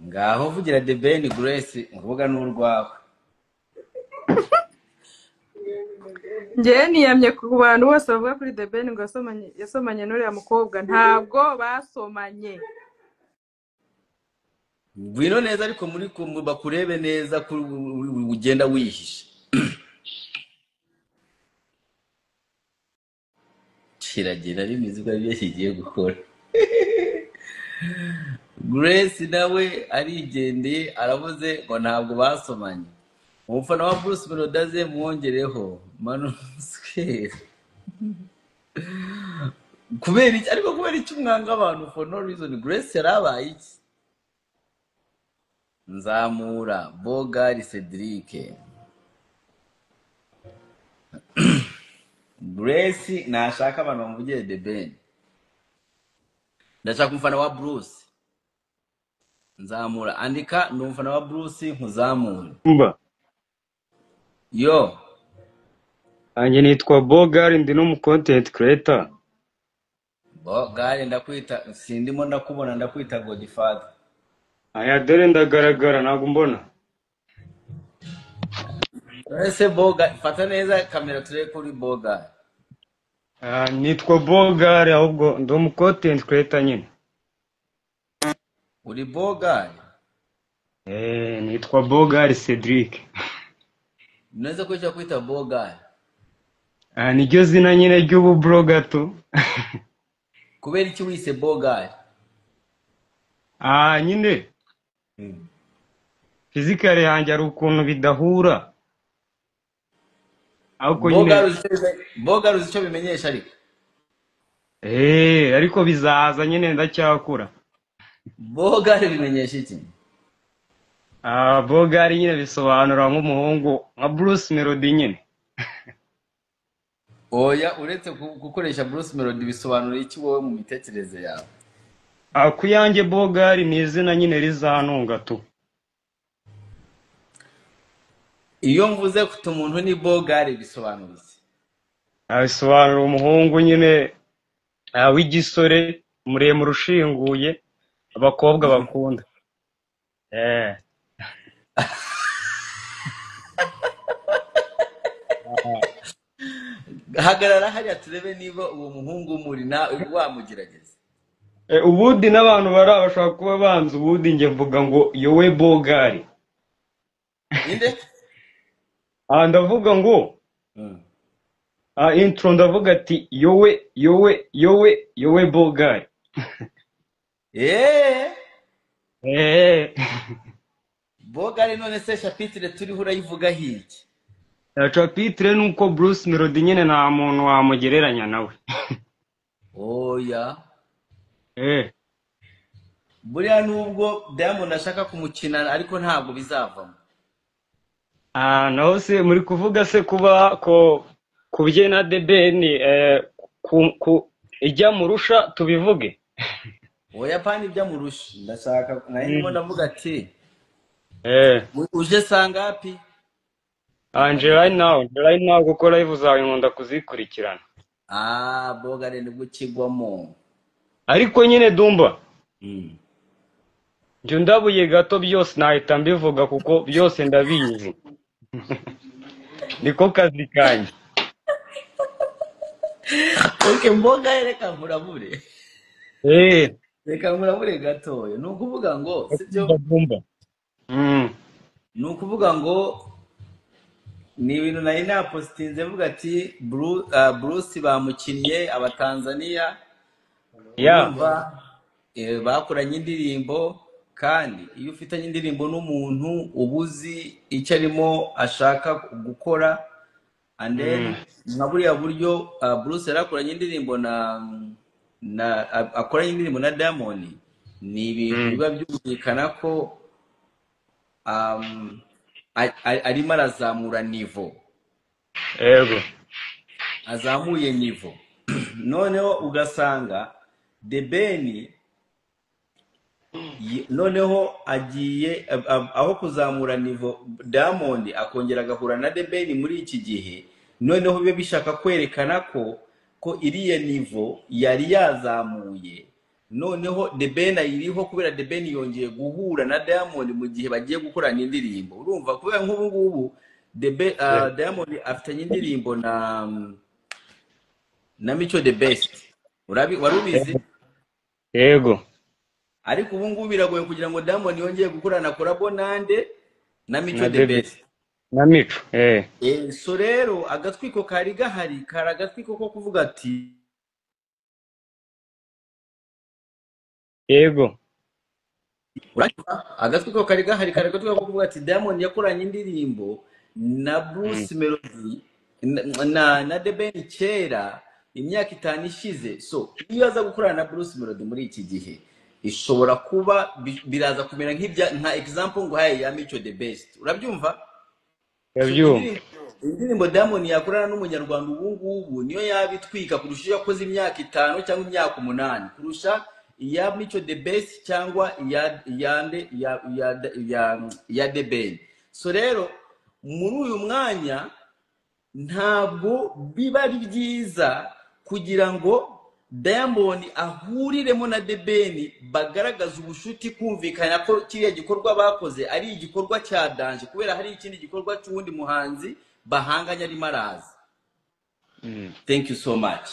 Ngaho vugira The Ben Grace, urubuga n'urwawe. Njye niyamye ku bantu bose bavuga kuri The Ben ngo yasomanye n'uriya mukobwa, ntabwo basomanye. Ngwino neza ariko muri bakurebe neza ugenda wihishe. Kiragira ari imizigo ari kigiye gukora. Grace nawe arigendeye aravuze ngo ntabwo basomanye. Umufana wa Bruce Melody aze mwongereho manusquare. Kubera iki? Ariko kubera iki mwanga abantu for no reason? Grace yarabaye iki? Nzamura Bogari Cedric. Grace nashaka abantu bamuvugire The Ben. Ndashaka umufana wa Bruce. Nzamura, andika ni umufana wa Bruce nkuzamure. Mba Yo, anjye nitwa Bogari, ndi n'umu content creator. Bogari ndakwita, sindimo ndakubona, ndakwita Godfather. Aya dore ndagaragara ntabwo mbona. Ese Bogari, fata neza kamera turebe kuri Bogari. Nitwa Bogari ahubwo ndi umu content creator nyine. Uri Bogari? Nitwa Bogari Cedric. Unaweza kuisha kuita Bogari. Niryo zina nyine ry'ubu blogger tu. Kubera iki wise Bogari? Nyine fizikale yanjye ari ukuntu bidahura. Ariko nyine Bogari uzi icyo bimenyesha ariko? Ariko bizaza nyine ndacyakura. Bogari bimenyesha iki? Bogari nyine bisobanura nk'umuhungu nka Bruce Melody nyine. Oya, uretse gukoresha Bruce Melody bisobanura iki wowe mu mitekerereze yawe? Ku yanjye Bogari ni izina nyine rizantunga tu. Iyo mvuze kuti umuntu ni Bogari bisobanura iki? Bisobanura umuhungu nyine w'igisore muremure ushinguye abakobwa bakunda. Hagarara hariya turebe niba uwo muhungu muri na wamugerageza. Ubundi n'abantu bari bashobora kuba banze, ubundi njye mvuga ngo yowe Bogari. Inde? Ndavuga ngo intro ndavuga ati yowe yowe yowe yowe Bogari. Bogari none se chapitre turiho urayivuga hiki? Chapitre nuko Bruce Melody nyine nta muntu wamugereranya nawe. Oya. Buriya nubwo Diamond ashaka kumukina ariko ntabwo bizavamo. Naho se muri kuvuga se kuba ko kubye na The Ben ku ijya murusha tubivuge. Oya pani ibya murusha. Ndashaka nayo ndimo ndavuga ati uje sangapi? Anje right now kuko live zawe nkunda kuzikurikirana. Bogari nibwo kigwamo. Ariko nyine Dumba. Njye ndabuye gato byose nahita mbivuga kuko byose ndabizi. Niko kazi kanjye. Okay, mboga reka nkurabure. Reka nkurabure gatoya. Ni ukuvuga ngo sibyo? Ni ukuvuga ngo ni ibintu nari napositinze mvuga ati Bruce bamukinnye abatanzania. Urumva bakoranye indirimbo, kandi iyo ufitanye indirimbo n'umuntu ubuzi icyo arimo ashaka gukora, and then nka buriya buryo Bruce yarakoranye indirimbo na akoranye indirimbo na Diamond, ni ibintu biba byumvikana ko arimo arazamura nivo. Yego. Azamuye nivo. Noneho ugasanga The Ben noneho agiye aho kuzamura nivo Diamond akongera agahura na The Ben muri iki gihe, noneho bibe bishaka kwerekana ko iriya nivo yari yazamuye, noneho The Ben ayiriho kubera The Ben yongeye guhura na Diamond mu gihe bagiye gukorana indirimbo. Urumva kubera nk'ubu ngubu The Ben Diamond afitanye indirimbo na Mico The Best. Wari ubizi? Yego. Ariko ubu ngubu biragoye kugira ngo Diamond yongeye gukorana collabo nande na Mico The Best. Na Mico, So rero agatwiko kari gahari, kari agatwiko ko kuvuga ati yego. Agatwiko kari gahari, kari agatwiko ko kuvuga ati Diamond yakoranye indirimbo Na Bruce Melody na The Ben kera imyaka 5 ishize. So iyo aza gukorana na Bruce Melody muri iki gihe ishobora kuba biraza kumera nk'ibya nka example ngo haye ya Mico the Best, urabyumva? Ndabyumva. Indirimbo Diamond yakorana n'umunyarwanda ubu ngubu niyo yabitwika kurusha iyo yakoze imyaka 5 cyangwa imyaka 8, kurusha iya Mico the Best cyangwa iya ya The Ben. So rero muri uyu mwanya ntabwo biba ari byiza kugira ngo Diamond ahuriremo na The Ben bagaragaza ubushuti, kumvikana ko kiriya gikorwa bakoze ari igikorwa cya danger, kubera hari ikindi gikorwa cy'uwundi muhanzi bahanganye arimo araza. Thank you so much.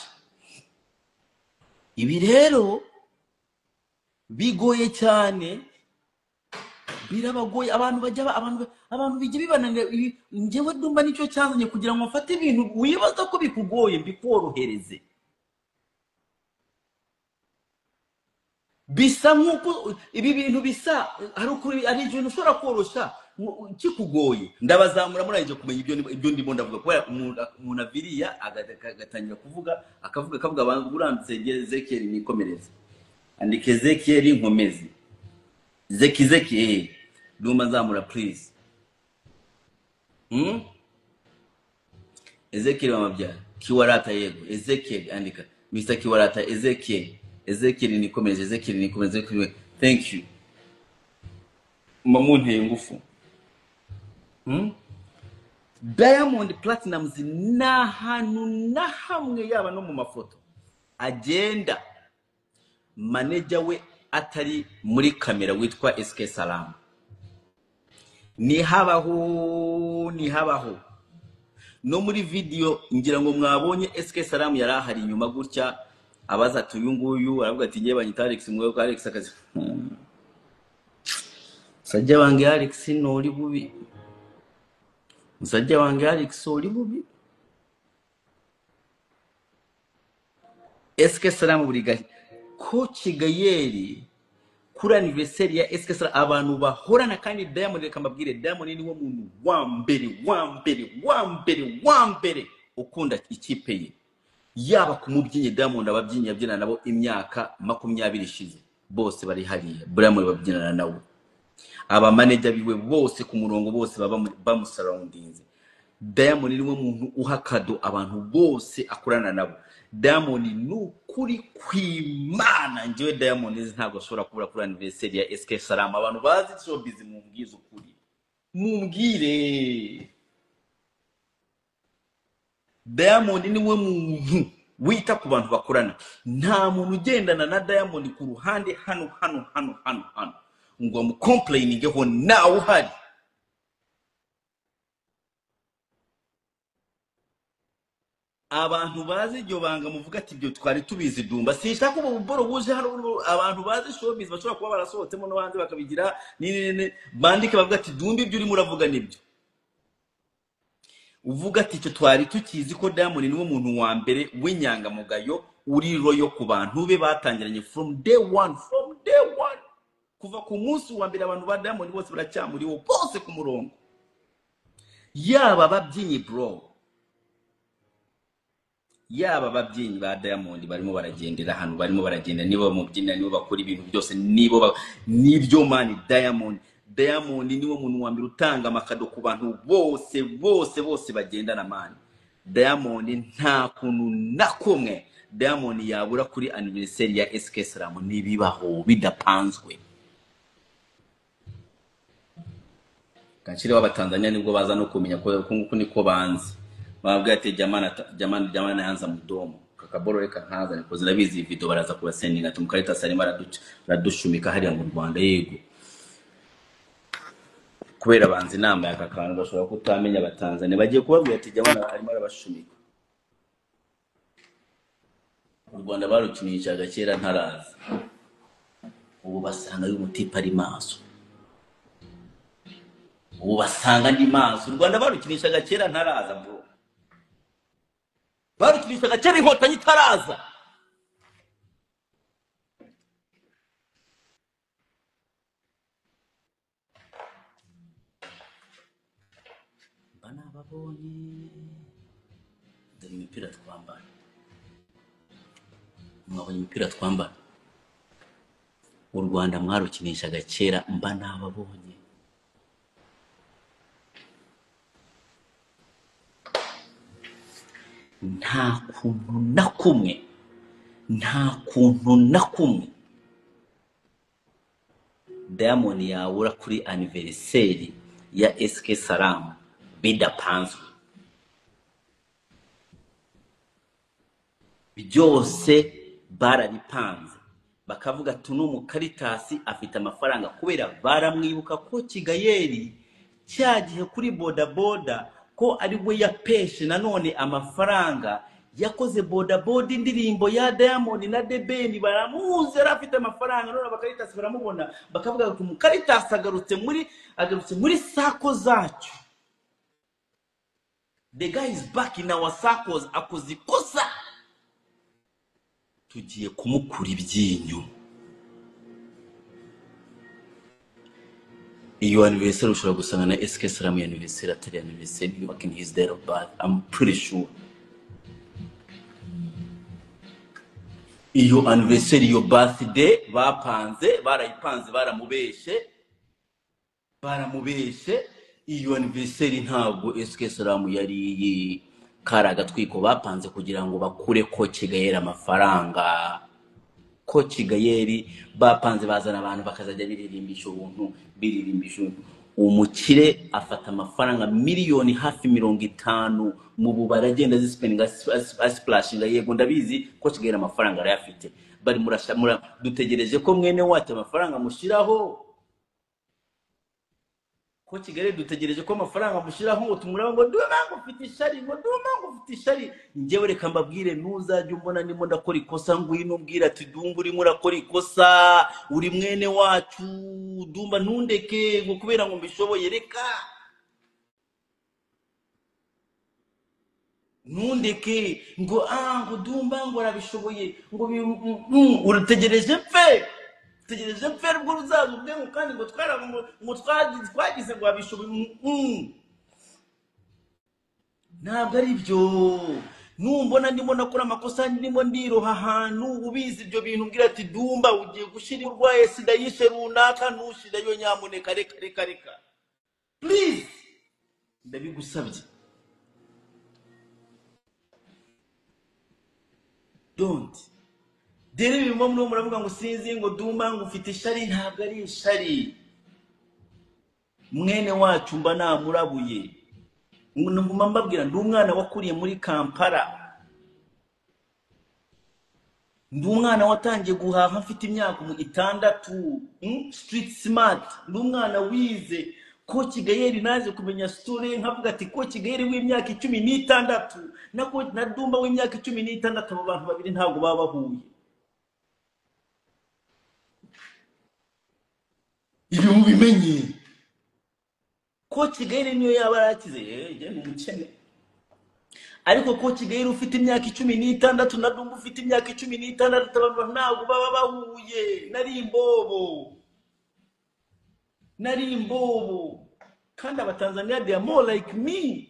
Ibi rero bigoye cyane, birabagoye, abantu bajya abantu bijya bibananira. Njyewe ndumva nicyo cyanzanye kugira ngo mfate ibintu wibaza ko bikugoye mbikorohereze. Bisa nkuko ibi bintu bisa hari ukuri, ari ibintu ushobora korosha kikugoye. Ndabazamura murangije kumenya ibyo ndimo ndavuga, kubera umuntu aviriya agatangira kuvuga akavuga abantu uranditse Ezekiel nikomereze, andike Ezekiel nkomeze, Zeki ndumva nzamura please. Ezekiel wamabyara Kiwarata, yego Ezekiel andika Mr Kiwarata, Ezekiel nikomereze, Ezekiel nikomereze, thank you. Mamunteye ingufu. Diamond Platnumz nta hantu na hamwe yaba no mu mafoto agenda manager we atari muri kamera witwa SK Salam. Ni habaho no muri video ngira ngo mwabonye SK Salam yari ahari inyuma gutya abaza ati uyu nguyu, aravuga ati ngiye banyita Alex mwe Alex akazi. Sajja wange Alex noli bubi, musajja wange Alex oli bubi. SK Salam buri gahe ko Kigayeri kuri anniversaire ya SK Salam abantu bahorana, kandi Diamond reka mbabwire, Diamond ni wo muntu wa mbere ukunda ikipe ye, yaba kumubyinnyi Diamond ababyinnyi yabyinana nabo imyaka 20 ishize bose bari hariya, Diamond babyinana nawe, aba manager biwe bose ku murongo bose baba bamusurroundinze. Diamond ni we muntu uha kado abantu bose akorana nabo. Diamond nukuri kwimana, njyewe Diamond ntabwo ashobora kubura kuri anniversaire ya SK Salam. Abantu bazi showbiz mumbwize ukuri, mumbwire Diamond ni we muntu wita ku bantu bakorana. Nta muntu ugendana na Diamond ku ruhande hano hano hano hano hano ngo amucomplainingeho nawe uhari. Abantu bazi iryo banga muvuga ati ibyo twari tubizi Dumba, sinshaka ubu buboro buje hano. Abantu bazi showbiz bashobora kuba barasohotsemo no hanze bakabigira nini bandike bavuga ati Dumba ibyo urimo uravuga nibyo. Uvuga ati icyo twari tukizi ko Diamond niwe muntu wa mbere w'inyangamugayo uri royo ku bantu be batangiranye from day one, kuva ku munsi wa mbere abantu ba Diamond bose baracyamuriwo bose ku murongo, yaba ababyinnyi bro, yaba ababyinnyi ba Diamond barimo baragendera hano, barimo baragenda nibo bamubyina, nibo bakora ibintu byose, nibo nibyo man. Diamond niwe muntu wa mbere utanga amakado ku bantu bose bose bose bagendana man. Diamond nta kuntu na kumwe Diamond yabura kuri anniversaire ya SK Salam, nibibaho bidapanzwe. Kancire w'abatanzania nibwo baza no kumenya ko nguko niko banzi bababwira ati jamani yanza mudomo kakaboro reka nkaza niko zirabizi video baraza kubasendinga tumukarita Salima aradushumika hariya mu Rwanda. Yego kubera banzi inama ya kakantu bashobora kutamenya abatanzania bagiye kubabwira ati jamani arimo arabashumika. U Rwanda barukinishaga kera ntaraza, ubu basanga y'umutipa ari maso, ubu basanga ndi maso. U Rwanda barukinishaga kera ntaraza bro, barukinishaga kera inkotanyi itaraza. nababonye. Dore imipira twambara, mwabonye imipira twambara. U Rwanda mwarukinishaga kera, mba nababonye. Nta kuntu na kumwe, nta kuntu na kumwe Diamond yabura kuri anniversaire ya SK Salam bidapanzwe. Byose barabipanze, bakavuga tuno mukaritasi afite amafaranga, kubera baramwibuka ko Kigayeri cya gihe kuri boda boda ko ari we yapeshe nanone amafaranga yakoze boda boda indirimbo ya Diamond na The Ben, baramuzi yari afite amafaranga. None abakaritasi baramubona bakavuga ati umukaritasi agarutse muri sako zacu, the guy is back in our circles, akoze ikosa, tugiye kumukura ibyinyo. Iyo anniversaire ushobora gusanga na SK Salam ya anniversaire atari anniversaire, you in his date of birth, I'm pretty sure. Iyo anniversaire, iyo birthday bapanze, barayipanze, baramubeshe. Iyo anniversaire ntabwo SK Salam yari kari agatwiko bapanze kugira ngo bakure ko Kigayeri amafaranga. Ko Kigayeri bapanze bazana abantu bakazajya biririmbisha ubuntu, biririmbisha ubuntu. Umukire afata amafaranga miliyoni hafi 50 mu bubara agenda azisipendinga, asiplashinga. Yego ndabizi ko Kigayeri amafaranga arayafite, bari murasha dutegereje ko mwene wacu amafaranga mushiraho. Ko Kigali dutegereje ko amafaranga mushiraho ngo tumuraba ngo duma ngo ufite ishari, ngo duma ngo ufite ishari. Njyewe reka mbabwire, ntuzajya umbona ndimo ndakora ikosa ngwino umbwira ati Dumba urimo urakora ikosa, uri mwene wacu Dumba, ntundeke ngo kubera ngo mbishoboye, reka ntundeke ngo ngo Dumba ngo arabishoboye ngo urategereje pfe, tegereje pfe rwo ruzaza ubwe ngo kandi ngo ngo twagize ngo abishoboye. Ntabwo ari byo. Numbona ndimo nakora amakosa, ndimo ndiroha ahantu ubizi ibyo bintu, mbwira ati Dumba ugiye gushira urwaye sida yishe runaka, ntushirayo nyamuneka, reka reka reka, please, ndabigusabye, don't. Dere ibimo muri muravuga ngo sinzi ngo Dumba ngo ufite ishari, ntabwo ari ishari. Mwene wacu mba namurabuye, nguma mbabwira, ndi umwana wakuriye muri Kampala, ndi umwana watangiye guhaha mfite imyaka 6, street smart, ndi umwana wize. Ko Kigayeri naje kumenya story nkavuga ati ko Kigayeri w'imyaka 16 na Dumba w'imyaka 16, abo bantu babiri ntabwo baba bahuye. Ibi mubimenye. Ko Kigayeri niyo yaba yarakize, njye ni umukene, ariko ko Kigayeri ufite imyaka 16 na Dumba ufite imyaka 16, abantu ntabwo baba bahuye. Nari imbobo. Kandi abatanzania they are more like me,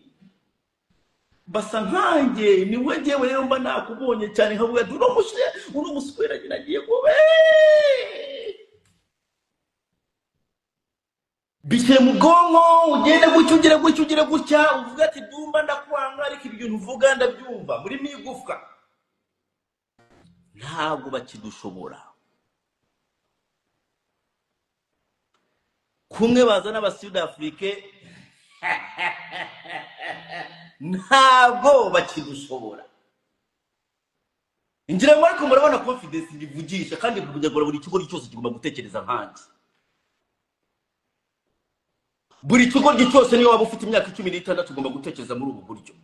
basa nkanjye. Niwe njyewe rero mba nakubonye cyane nkavuga ati uno muswera nagiye kuba bishyire mu bwonko, ugende gutya, ugere gutya, ugere gutya, uvuga ati Dumba ndakwanga, ariko ibintu uvuga ndabyumva muri migufwa. Ntabwo bakidushobora. Kumwe bazana aba Sud Afrique, ntabwo bakidushobora. Ngira ngo ariko murabona confidence bivugisha, kandi kugira buri kigo cyose kigomba gutekereza nkanjye. Buri kigo cyose niyo waba ufite imyaka 16 ugomba gutekereza muri ubu buryo.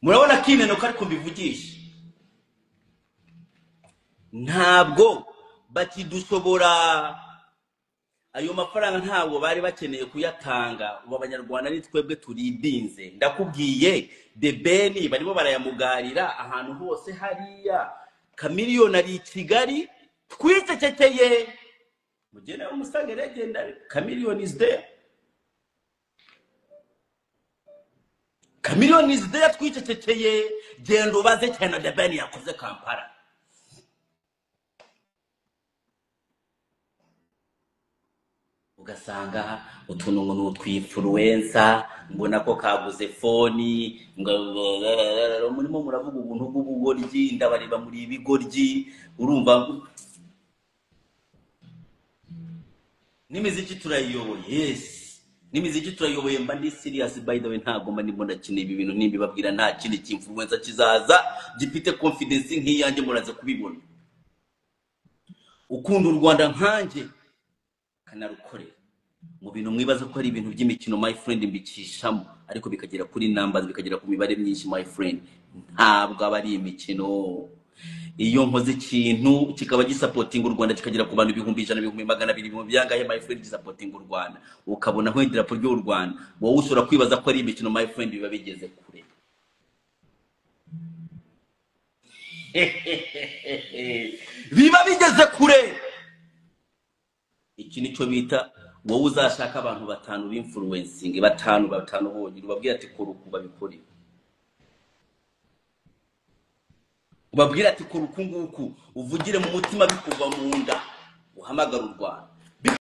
Murabona kineno ariko mbivugisha. Ntabwo bakidushobora. Ayo mafaranga ntabwo bari bakeneye kuyatanga. Ubu abanyarwanda ni twebwe turibinze. Ndakubwiye The Ben barimo barayamugarira ahantu hose hariya. Chameleone ari i Kigali twicecekeye. Mugende umusange legendary. Chameleone is there. Chameleone is there, twicecekeye. Genda ubaze cyane The Ben yakoze Kampala. Ugasanga utuntu ngo ni utwinfluencer, ngo nako kaguze phone, ngo murimo muravuga ubuntu bw'ubugoryi, ndabareba muri ibigoryi, urumva n'imiziki turayiyoboye. Yes, n'imiziki turayiyoboye. Mba ndi serious by the way, ntabwo mba ndimo ndakina ibi bintu. Nimbibabwira nta kindi cy'influencer kizaza gifite confidence nk'iyanjye, muraza kubibona. Ukunda u Rwanda nkanjye kanarukorera mu bintu mwibaza ko ari ibintu by'imikino, my friend, mbicishamo ariko bikagera kuri numbers, bikagera ku mibare myinshi, my friend. Ntabwo aba ari imikino. Iyo nkoze ikintu kikaba gisapotinga u Rwanda, kikagera ku bantu 100,000, 200,000, ibihumbi byangahe, my friend, gisapotinga u Rwanda, ukabona aho idarapo ry'u Rwanda, wowe ushobora kwibaza ko ari imikino, my friend, biba bigeze kure, biba bigeze kure. Iki nicyo bita wowe uzashaka abantu batanu b'influencing, batanu batanu bonyine, ubabwira ati kora uku, babikore. Ubabwira ati kora uku nguku, uvugire mu mutima bikuva mu nda, uhamagara u Rwanda.